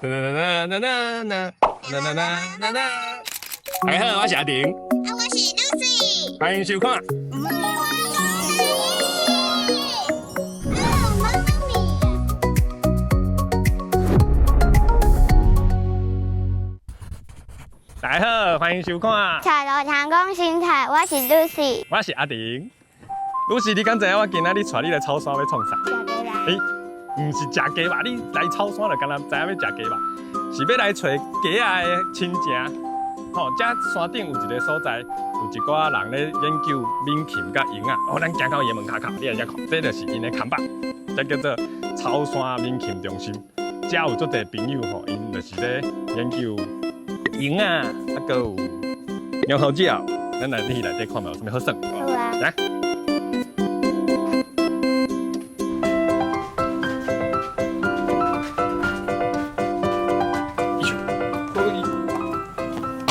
啦啦啦啦啦啦啦啦啦！大家好，我是阿婷，啊，我是 Lucy。歡迎收看。啊，媽媽咪。大家好，歡迎收看。菜路通講生態，我是 Lucy。我是阿婷。Lucy，你敢知影我今仔日帶你來草山欲創啥？食雞啦。欸，毋是食雞肉，你來草山就敢若知影欲食雞肉，是欲來揣雞仔的親情。吼，遮山頂有一个所在，有一寡人咧研究猛禽佮蠅仔。哦，咱行到伊的門跤口，你來遮看，這就是𪜶的看板，這叫做草山猛禽中心。遮有足濟朋友吼，𪜶就是咧研究蠅仔，啊，閣有貓頭鳥。咱來入去內底看覓有啥物好耍。好啊。來。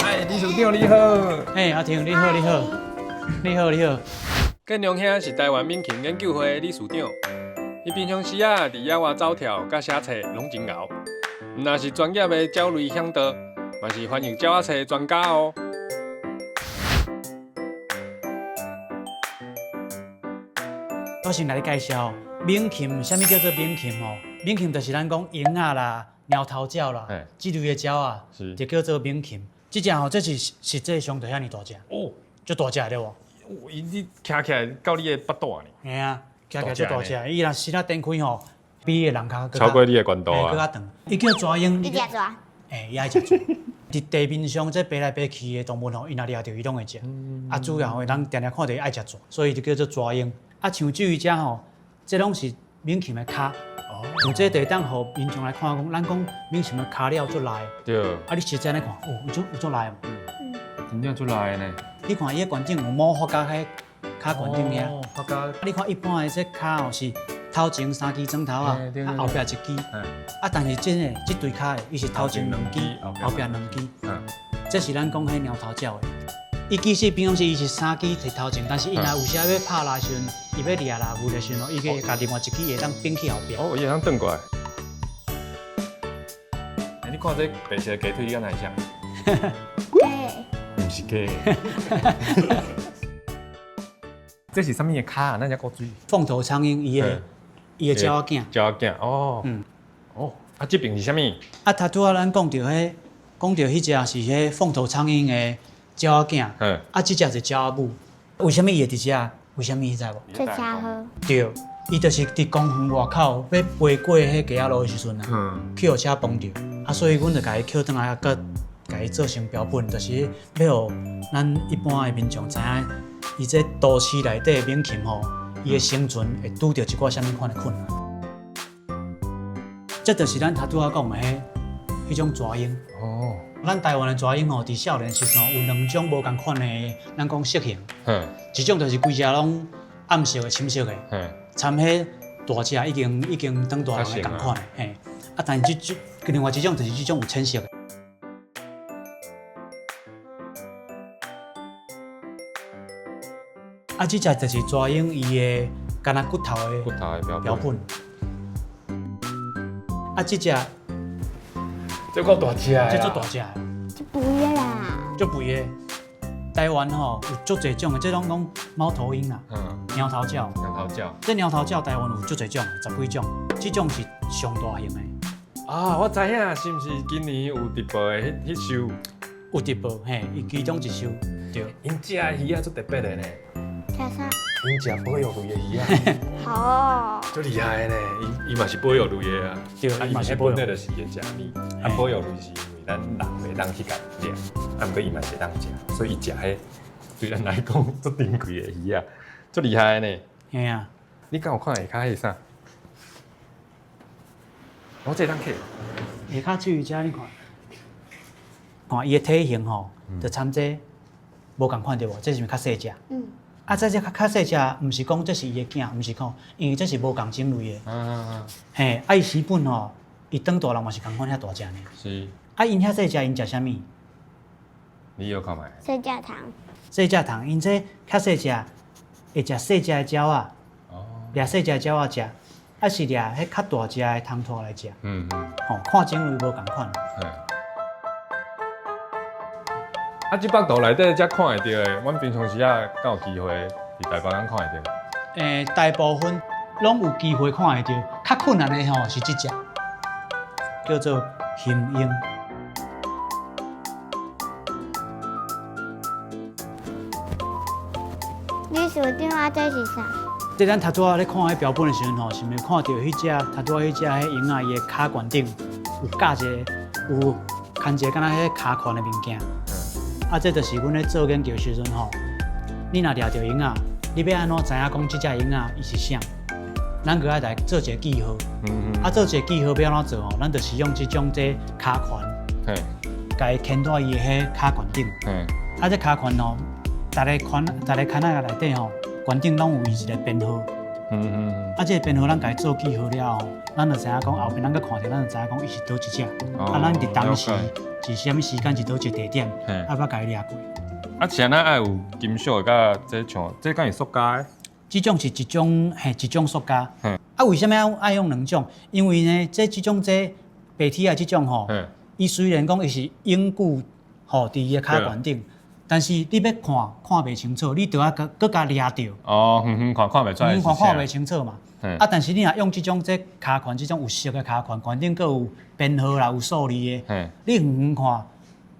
哎，理事長你好。哎，阿婷你好，你好，你好，你好。建良兄是台灣猛禽研究會的理事長，伊平常時啊，佇野外走跳佮寫冊攏真𠢕，毋但是專業的鳥類嚮導，嘛是翻譯鳥仔冊的專家哦。我先共你介紹猛禽，啥物叫做猛禽吼？猛禽就是咱講蠅仔啦、貓頭鳥啦，這類的鳥仔，就叫做猛禽。這隻吼，這是實際上就遐爾大隻，哦，足大隻對無？哦，伊你徛起來到你的腹肚呢？嘿啊，徛起來足大隻，伊若身仔展開吼，比伊的人較超過你的懸度啊！閣較長。伊叫蛇鷹，伊食蛇。欸，伊愛食蛇。佇地面上這爬來爬去的動物吼，伊若掠著伊攏會食。啊，主要吼，人定定看著伊愛食蛇，所以就叫做蛇鷹。啊，像至於遮吼，這攏是猛禽的跤。像這就會當予民眾來看講，咱講猛禽的跤了足利。對。啊，你實際來看，哦，有足有足利無？真正足利的呢。你看伊的懸頂有毛髮佮彼跤懸頂爾。髮夾。你看一般的這跤吼是頭前三支指頭啊，啊後壁一支。啊，但是這个這對跤的，伊是頭前兩支，後壁兩支。這是咱講彼貓頭鳥的。伊其實平常時伊是三支佇頭前，但是伊若有時欲拍獵的時陣，伊欲掠獵物的時陣，伊會共另外一支會當反去後壁。哦，伊會當轉過來。欸，你看這白色的雞腿，你敢會像？雞。毋是雞。這是啥物的跤啊？咱遮古水。鳳頭蒼鷹，伊的鳥仔囝。鳥仔囝哦。哦，啊，這邊是啥物？啊，頭拄仔咱講著彼，講著彼隻是彼鳳頭蒼鷹的鳥仔囝。啊，這隻是鳥仔母。為啥物伊會佇遮？為啥物你知無？出車禍。對，伊就是佇公園外口欲飛過彼街仔路的時陣啊，去予車碰著，啊，所以阮就共伊抾轉來，閣共伊做成標本，就是欲予咱一般的民眾知影，伊這都市內底的猛禽吼，伊的生存會拄著一寡啥物款的困難。這就是咱頭拄仔講的彼種蛇鷹。哦。咱台灣的蛇鷹吼，佇少年時陣有兩種無仝款的，咱講色型。一種就是規隻攏暗色的、深色的，參彼大隻已經長大人的仝款的，嘿。啊，但是這另外一種就是這種有淺色的。啊，這隻就是蛇鷹伊的敢若骨頭的骨頭的標本。啊，這隻。這夠大隻的，這足大隻的，足肥的啦，足肥的。台灣吼有足濟種的，這攏講貓頭鷹啦，貓頭鳥，貓頭鳥。這貓頭鳥台灣有足濟種，十幾種，這種是上大型的。啊，我知影，是毋是今年有直播的彼首？有直播，嘿，伊其中一首，對。𪜶食的魚仔足特別的呢。食啥？𪜶食保育類的魚仔。好哦。足厲害的呢，伊嘛是保育類的啊。對，伊嘛是保育。本來就是會食物，啊，保育類是因為咱人袂當去共掠，啊，毋過伊嘛是會當食，所以伊食彼對咱來講足珍貴的魚仔，足厲害的呢。嘿啊。你敢有看下跤彼啥？我這當客。下跤至於遮你看，看伊的體型吼，就參這無仝款對無？這是毋是較細隻？嗯。啊，這隻較較細隻，毋是講這是伊的囝，毋是講，因為這是無仝種類的。嘿，啊，伊食本吼，伊長大人嘛是仝款遐大隻呢。是。啊，𪜶遐細隻，𪜶食啥物？你有看覓？細隻蟲。細隻蟲，𪜶這較細隻，會食細隻的鳥仔，掠細隻的鳥仔食。啊，啊是掠彼較大隻的蟲豸來食。吼，看種類無仝款。啊，這幅圖內底才看會著的，阮平常時啊，敢有機會佇台北敢看會著？大部分攏有機會看會著，較困難的吼是這隻，叫做雄鷹。理事長啊，這是啥？這咱頭拄仔咧看彼標本的時陣吼，是毋是看著彼隻頭拄仔彼隻彼鷹仔伊的跤冠頂有架一个有牽一个敢若彼跤環的物件？啊，這就是阮咧做研究的時陣吼，你若掠著鷹仔，你欲按怎知影講這隻鷹仔伊是啥？咱閣愛來做一个記號。啊，做一个記號欲按怎做吼？咱就是用這種這跤環，共伊牽在伊的彼跤冠頂。啊，這跤環吼，逐个環，逐个牽仔內底吼，冠頂攏有伊一个編號。啊，這个編號咱共伊做記號了後，咱就知影講後邊咱閣看著，咱就知影講伊是佗一隻。啊，咱佇當時是啥物時間，是佗一個地點，啊，捌共伊掠過。啊，是按怎愛有金屬的，佮這像這敢是塑膠的？這種是一種，嘿，一種塑膠。啊，為啥物愛愛用兩種？因為呢，這這種這白鐵仔這種吼，伊雖然講伊是永久吼，佇伊的跤冠頂，但是你欲看看袂清楚，你著愛閣閣共掠著。哦，遠遠看看袂出來。遠遠看看袂清楚嘛。啊，但是你若用這種這跤環，這種有色的跤環，冠頂閣有編號啦，有數字的，你遠遠看，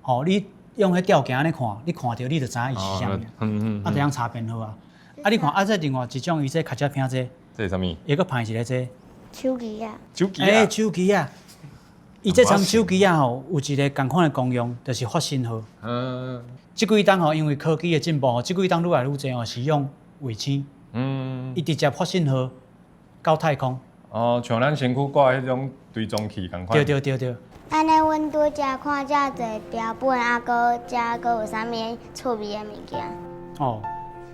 吼，你用彼吊鏡按呢看，你看著你就知影伊是啥物。啊，就通查編號啊。啊，你看啊，這另外一種伊這較正片這，這是啥物？伊閣歹一个這。手機啊。手機啊。欸，手機啊。伊這層手機仔吼，有一个仝款的功用，就是發信號。這幾冬吼，因為科技的進步吼，這幾冬愈來愈濟吼是用衛星。伊直接發信號到太空。哦，像咱身軀掛彼種追蹤器仝款。對對對對。按呢，阮拄才看遮濟標本，啊，閣遮閣有啥物趣味的物件？哦，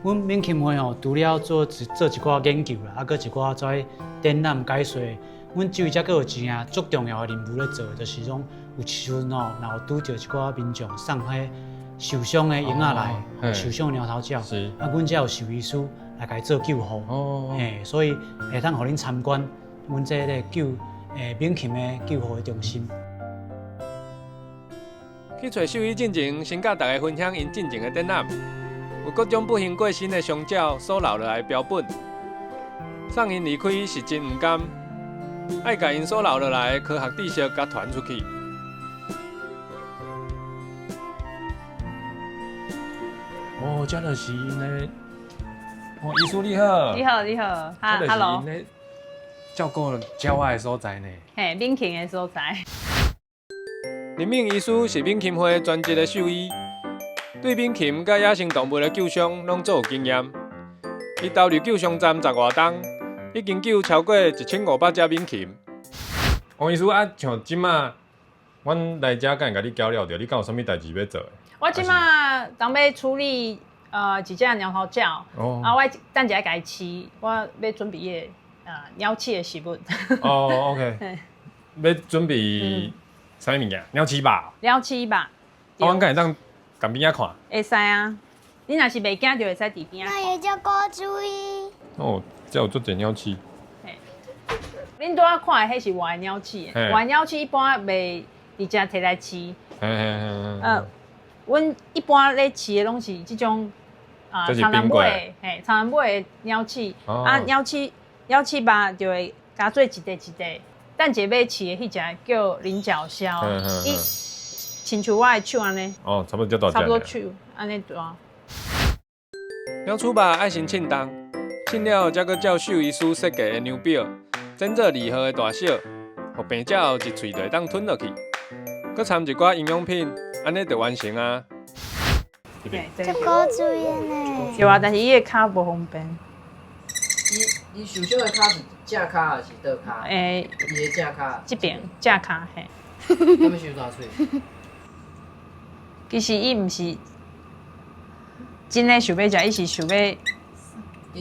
阮猛禽會吼，除了做一做一寡研究啦，啊，閣一寡做展覽解說。阮獸醫遮閣有一項足重要的任務咧做，就是講有時陣吼，若有拄著一寡民眾送彼受傷的鷹仔來，受傷的貓頭鳥，啊，阮遮有獸醫師來共伊做救護，嘿，所以會當予恁參觀阮這个救猛禽的救護的中心。去揣獸醫進前，先佮大家分享𪜶進前的展覽，有各種不幸過身的傷鳥所留落來的標本，送𪜶離開是真毋甘。愛共𪜶所留落來的科學知識共傳出去。哦，這就是𪜶的。哦，醫師你好。你好，你好。這就是𪜶咧照顧鳥仔的所在呢。嘿，猛禽的所在。林敏醫師是猛禽會專職的獸醫，對猛禽佮野生動物的救傷攏足有經驗。伊投入救傷站十外冬。已經救超過1500隻猛禽。王醫師啊，像這馬，阮來遮敢會共你交流著？你敢有啥物代誌欲做？我這馬當欲處理一隻貓頭鳥，啊，我等一下共伊飼，我欲準備伊个鳥鼠的食物。哦，OK，欲準備啥物物件？鳥鼠肉。鳥鼠肉。啊，阮敢會當佇邊仔看？會使啊，你若是袂驚，就會使佇邊仔。那也叫古注意。哦，這有足濟鳥鼠。嘿，恁拄仔看的彼是活的鳥鼠，活的鳥鼠一般袂直接提來飼。阮一般咧飼的攏是這種啊，蒼蘭尾，嘿，蒼蘭尾的鳥鼠。啊，鳥鼠鳥鼠肉就會加做一塊一塊。等一下欲飼的彼隻叫菱角鴞，伊親像我的手按呢。哦，差不多遮大隻。差不多手按呢大。鳥鼠肉愛先稱重。稱了，才閣照獸醫師設計的量表，剪做禮盒的大小，予病鳥一喙就會當吞落去。閣摻一寡營養品，按呢就完成啊。這古注意呢？對啊，但是伊的跤無方便。伊受傷的跤是正跤還是倒跤？伊的正跤。這邊正跤嘿。啥物傷大喙？其實伊毋是真的想欲食，伊是想欲。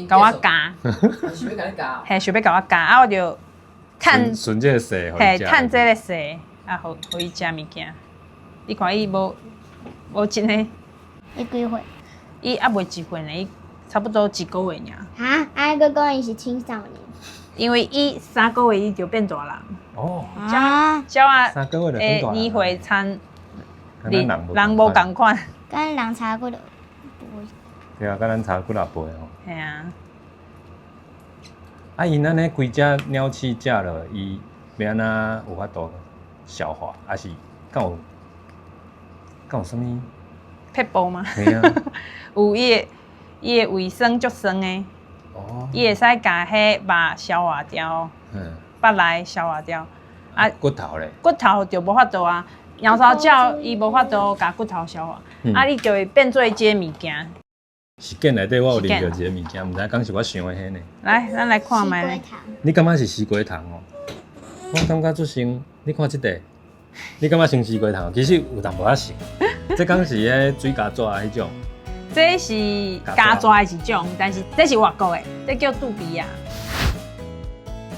共我教，想欲共你教，嘿，想欲共我教，啊，我就趁，顺這个勢，嘿，趁這个勢，啊，予伊食物件。你看伊無無真的，伊幾歲？伊猶未一歲呢，伊差不多一個月爾。哈，啊，閣講伊是青少年。因為伊3個月伊就變大人。哦。啊。鳥仔3個月就變大人。年歲差，人人無仝款。佮人差幾落倍。對啊，佮咱差幾若倍吼。嘿啊。啊，𪜶按呢規隻鳥鼠食落，伊欲按怎有法度消化，抑是敢有敢有啥物？撇步嗎？嘿啊。有伊的伊的胃酸足酸的。哦。伊會使共彼肉消化掉。腹內消化掉。啊，骨頭咧？骨頭就無法度啊。貓頭鳥伊無法度共骨頭消化，啊，你就會變做這个物件。是見內底我有啉著一个物件，毋知敢是我想的彼呢。來，咱來看覓。你感覺是西瓜糖哦？我感覺足像，你看這个，你感覺像西瓜糖？其實有淡薄仔像，這敢是彼水蚶紙彼種。這是蚶紙的一種，但是這是外國的，這叫肚皮仔。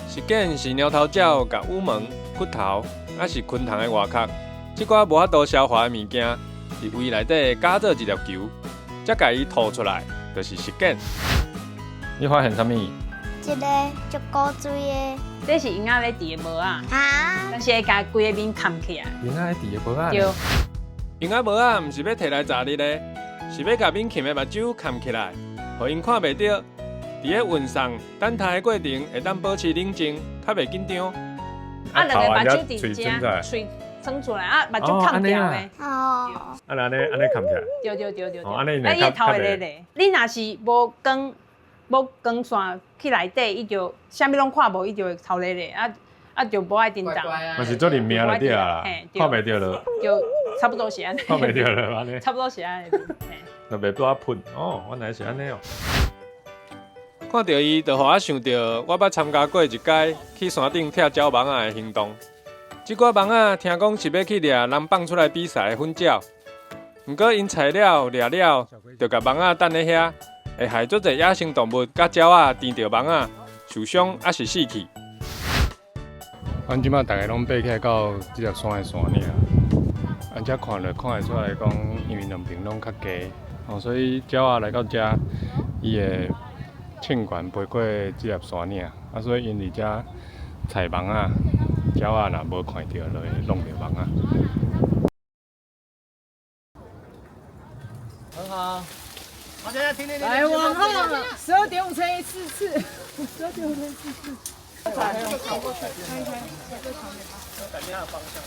是見是貓頭鳥共羽毛、骨頭，抑是昆蟲的外殼，這寡無法度消化的物件，佇胃內底絞做一粒球，才共伊吐出來，就是食糞。你發現啥物？這个足古錐的。這是蠅仔咧蛀的帽仔，但是會共規个面崁起來。蠅仔咧蛀的帽仔。對。蠅仔帽仔毋是欲提來炸你咧，是欲共猛禽的目睭崁起來，予𪜶看袂著。佇咧運送等待的過程，會當保持冷靜，較袂緊張。啊，兩個目睭佇遮，喙撐出來，啊，目睭崁掉的。哦。啊，按呢按呢崁起來。對對對對對。哦，按呢啊，伊的頭會咧咧。你若是無光，無光線去內底，伊就啥物攏看無，伊就會頭咧咧，啊啊就無愛振動。嘛是做認命就對啊啦，看袂著了。就差不多是按呢。看袂著了，按呢。差不多是按呢。就袂拄仔噴哦，原來是按呢哦。看著伊，就予我想著我捌參加過一擺去山頂拆鳥網仔的行動。這寡網仔聽講是欲去掠人放出來比賽的粉鳥，毋過𪜶採了掠了，就共網仔擲咧遐，會害足濟野生動物佮鳥仔纏著網仔受傷，抑是死去。阮這擺逐个攏爬起來到這粒山的山嶺，按遮看就看會出來講，因為兩邊攏較低，哦，所以鳥仔來到遮，伊會衝懸飛過這粒山嶺，啊，所以𪜶佇遮採網仔，鳥仔若無看著，就會弄著網仔。很好。好，現在停停停。來往後12.5乘以4次，12.5乘以4次。改變它的方向，試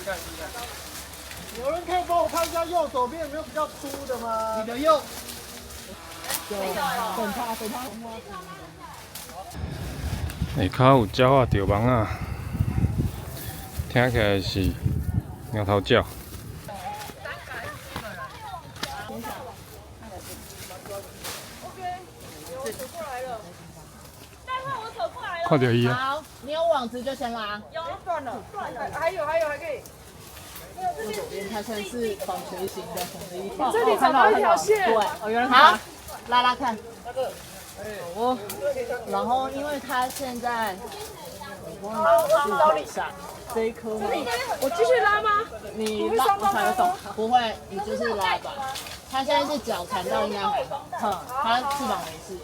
看試看。有人可以幫我看一下右手邊有沒有比較粗的嗎？你的右。等他，等他。下跤有鳥仔著網仔，聽起來是貓頭鳥。看著伊啊！好，你有網子就先拉。有，斷了，斷了，還有還有還可以。右左邊它算是紡錘形的紅的一條。這裡找到一條線。對，哦，原來好，拉拉看。哦，然後因為它現在，我是上這一顆嗎？我繼續拉嗎？你拉我才會動，不會，你就是拉吧。它現在是腳纏到應該還好，它翅膀沒事。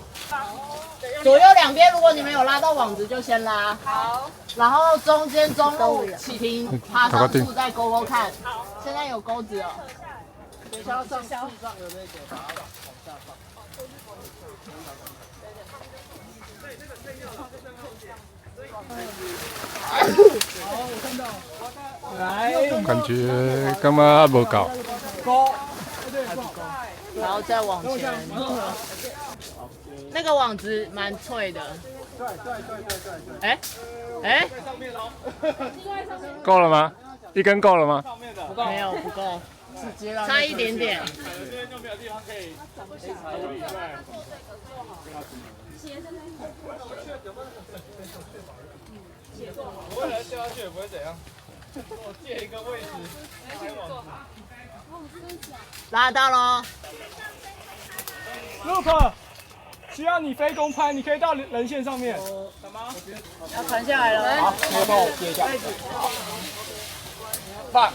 左右兩邊，如果你們有拉到網子，就先拉。好。然後中間中路起停，爬上樹再勾勾看。現在有鈎子哦。等一下要上樹上的那個，把它往下放。好，我看到。來。感覺感覺無夠。勾。然後再往前。那個網子蠻脆的。對對對對對。哎哎。夠了嗎？一根夠了嗎？不夠。沒有，不夠。差一點點。我未來掉下去也不會怎樣。我借一個位置。拉到嘍。 Luke，需要你飛空拍，你可以到人線上面。什麼？要傳下來了。好，你幫我接一下。放。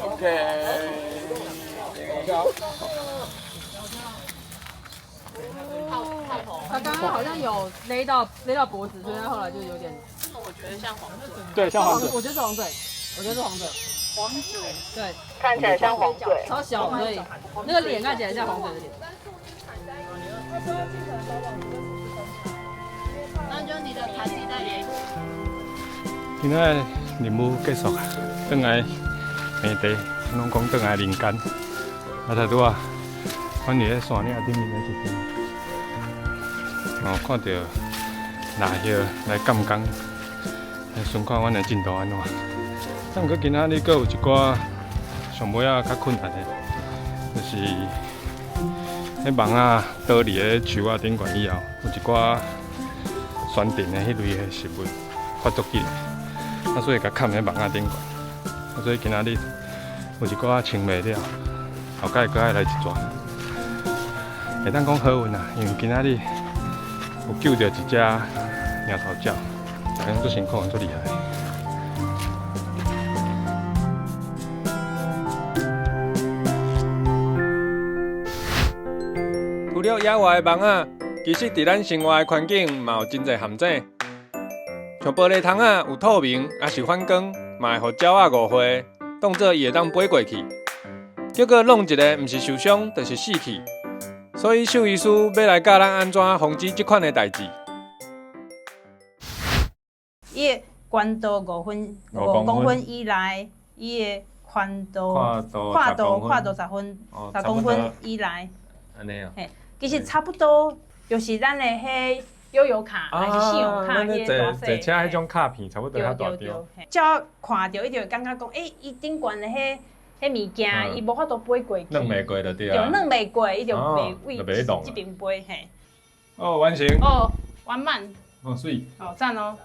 OK。等一下。好，好。他刚刚好像有勒到勒到脖子，所以他后来就有点。这个我觉得像黄嘴。对，像黄嘴。我觉得是黄嘴，我觉得是黄嘴。黄嘴。对。看起来像黄嘴。超小，所以那个脸看起来像黄嘴的脸。那就你的卡机在连。今仔任务结束啊，转来平地，拢讲转来人间。啊，拄拄啊，阮伫咧山岭顶面的一边，哦，看著落叶来监工，来巡看阮的进度按怎。啊，毋过今仔日阁有一寡上尾仔较困难的，就是彼网仔倒伫咧树仔顶悬以后，有一寡酸甜的彼类的食物发作起来，啊，所以共崁佇网仔顶悬。啊，所以今仔日有一寡清袂了，后盖阁爱来一逝。会当讲好运啊，因为今仔日有救著一只猫头鸟，大家足辛苦，足厉害。除了野外的蠓仔，其实伫咱生活的环境嘛有真济陷阱。像玻璃窗仔有透明，抑是反光，嘛会予鸟仔误会，当做伊会当飞过去。结果弄一个，毋是受伤，就是死去。所以兽医师欲来教咱按怎防止这款的代志。伊的宽度5分5公分以内，伊的宽度宽度10分10公分以内。按呢哦。嘿，其实差不多就是咱的彼悠游卡还是信用卡彼个大小。坐车彼种卡片差不多较大张。鸟看著伊就会感觉讲，欸，伊顶悬的彼彼物件，伊无法度飞过去。软袂过就对啊。对，软袂过，伊就袂位这边飞嘿。哦，完成。哦，完满。哦，媠。哦，赞哦。